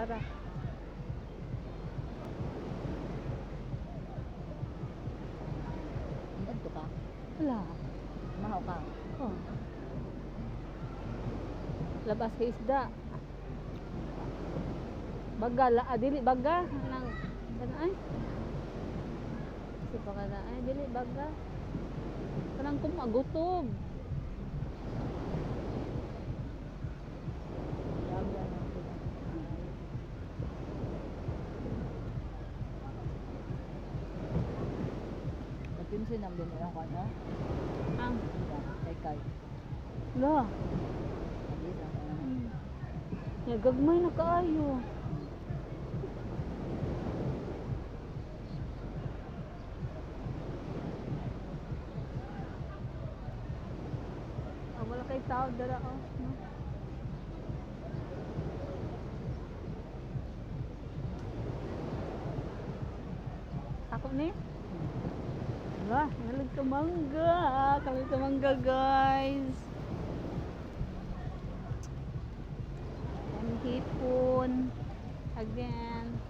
Ara. Ngadto ka. Wala. Mahaw ka. Oh. Labas kay isda. Baga la, ah, dili baga nang kana ay. Kasi pa kana ay dili baga. Kanang kumagutob. Grabe ang sila. Nagpimsin ang din ang kwan ha? Ang Kay kay. la. Mabilis ang kwan. Ya, gagmay na kaayo. Ah, wala kay tao dara oh. No? Ako ni? Wala, nalag ka mangga. Kalag ka mangga, guys. And hipon. Again.